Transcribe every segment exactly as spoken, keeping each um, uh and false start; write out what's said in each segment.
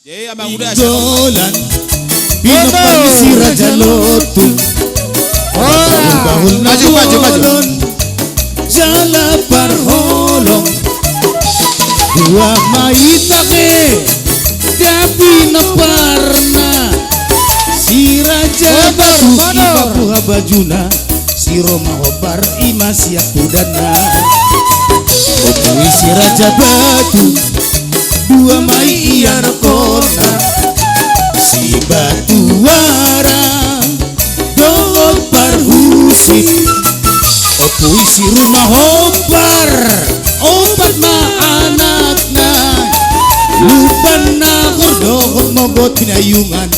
Jadi, Abang Uda, Inggolan, pinopol ni si Raja Lontung. Ora. Bahul na bolon, maju, maju, maju. Jala parholong. Dua ma i, Tage, da pinomparna. Si Raja Batu, Batu, ima buha bajuna. Si Roma Hombar, ima siampudanna. Ompu i si Raja Batu, dua ma i ianakhonna. Si Batuara dohot Parhusip. Ompu i si Roma Hombar, opat ma anakna. Lumban Nahor dohot Mogot Pinayungan.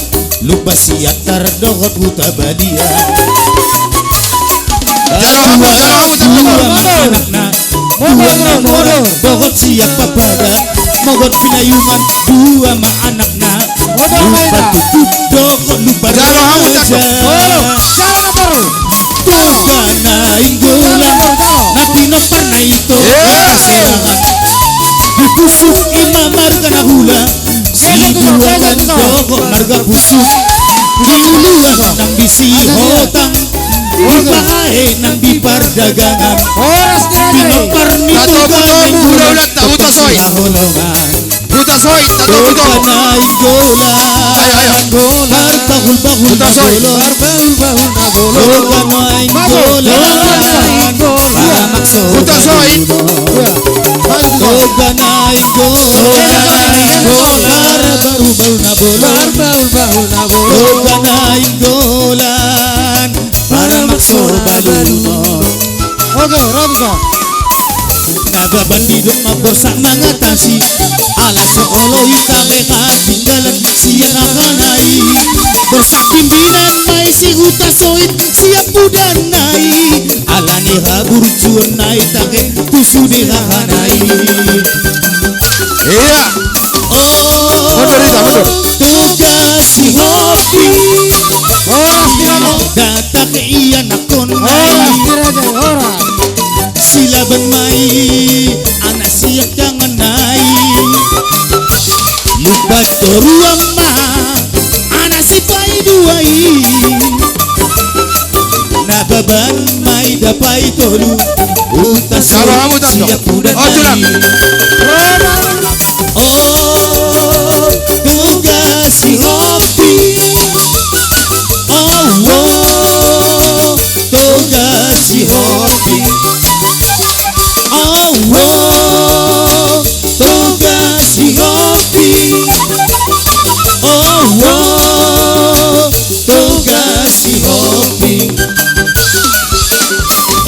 Lumban Siantar dohot Hutabalian. Dua ma anakna, Mogot Siampapadan, Mogot Pinayungan, dua ma anakna. Lumban Tutu dohot Lumban Raja. Toga Nainggolan, na pinomparna i Toga Sirahan. Di pusuk ima marga Nahula. Sibuangan dohot marga Pusuk. Di uluan nang di Sihotang. Di bahae nang di pardagangan. Pinompar ni Toga Nainggolan, Toga Sihaholongan. Toga Nainggolan. Ayo, ayo. Marpahulpahul na bolon. Toga Nainggolan. Pamakso. Toga Nainggolan. Marpahulpahul na bolon. Toga Nainggolan. Pamakso balungon. Oke, Ramsa. Nababan didok ma borsak mangatasi. Ala so olo i, Tage, hatinggalan sian aha na i. Borsak pimpinan ma i si Hutasoit siampudanna i. Ala ni haburjuonna i, Tage, tu sude aha na i. Iya. Oh, Toga Sihombing. Horas, Tino. Datang ianakhon. Horas, Tino, horas. Silaban ma i anak siampudanna i. Lumban toruan ma anak sipaidua i. Nababan ma i da paitolu. Hutasoit siampudanna i. Oh, Toga Sihombing. Oh, oh, Toga Sihombing. Oh, oh, Toga Sihombing. Oh, oh, Toga Sihombing.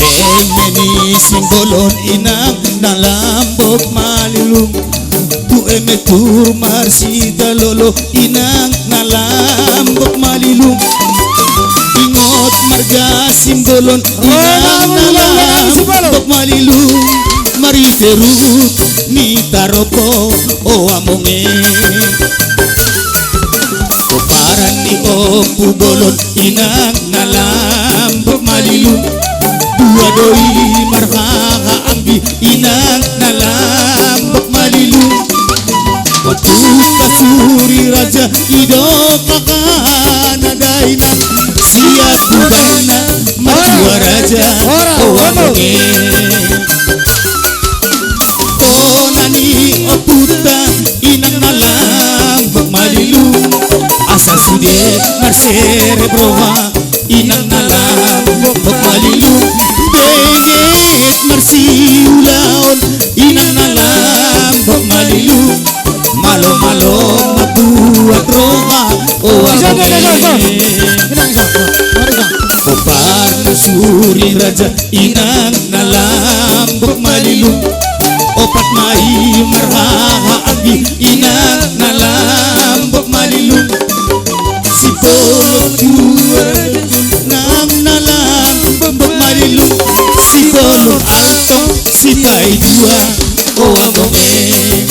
Eme ni Simbolon inang na lambok malilung. Tu eme tu marsitalolo inang na lambok malilung. Ingot marga Simbolon inang na lambok malilung. Marhite ruhut ni taropo o among e. Pomparan ni Ompu Bolon inang na lambok malilung. Dua do i marhaha anggi inang na lambok malilung. Ompu Pasuri Raja i do kakana dainang. Siampudanna martua raja o among e. Bona ni ompunta inang na lambok malilung. Asa sude marserep roha inang na lambok malilung. Benget marsiulaon inang na lambok malilung. Malo-malo ma buat roha o among e. Pomparan Suri Raja inang na lambok malilung. Opat ma i marhaha anggi inang na lambok malilung. Simbolon dua inang na lambok malilung. Simbolon antong sipaidua o among e.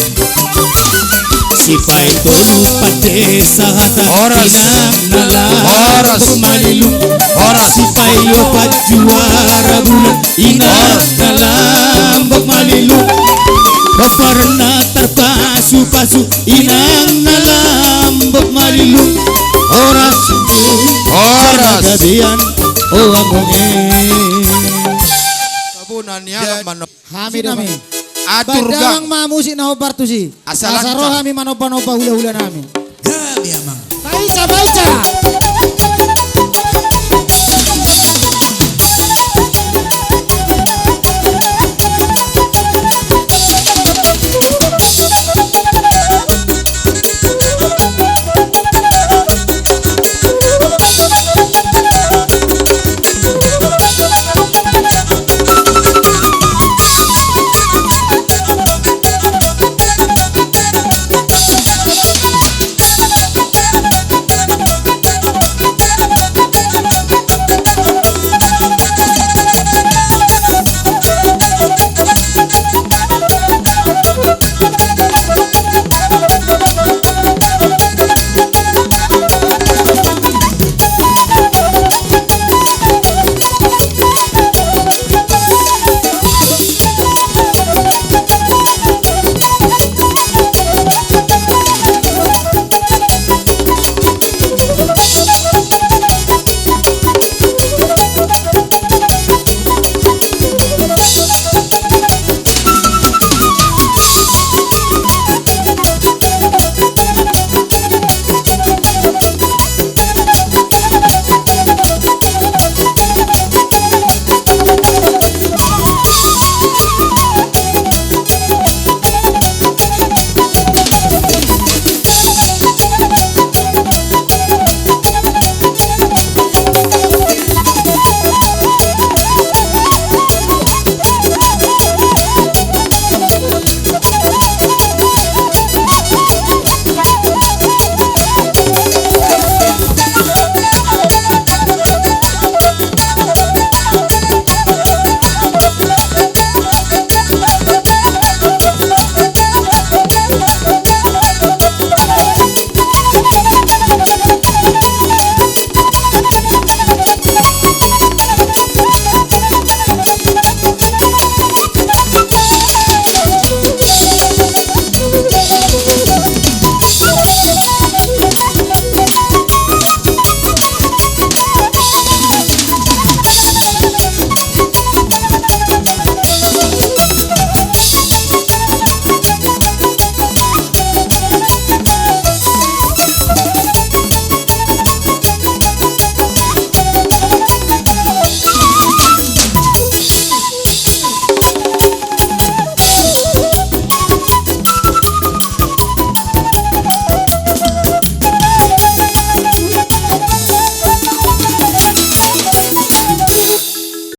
Sipaitolu Pande Sahata inang na lambok malilung. Sipaiopat Juara Bulan inang na lambok malilung. Pomparan na tarpasupasu inang na Horas. Horas. Gabean. O among e. Sabuna ni alam mano. Hami do. Atur, gang. Damang ma musik na hombar tusi. Asa lancar. Asa ro hami manomba-nomba hula-hula nami. Gabe, amang. Baica, baica.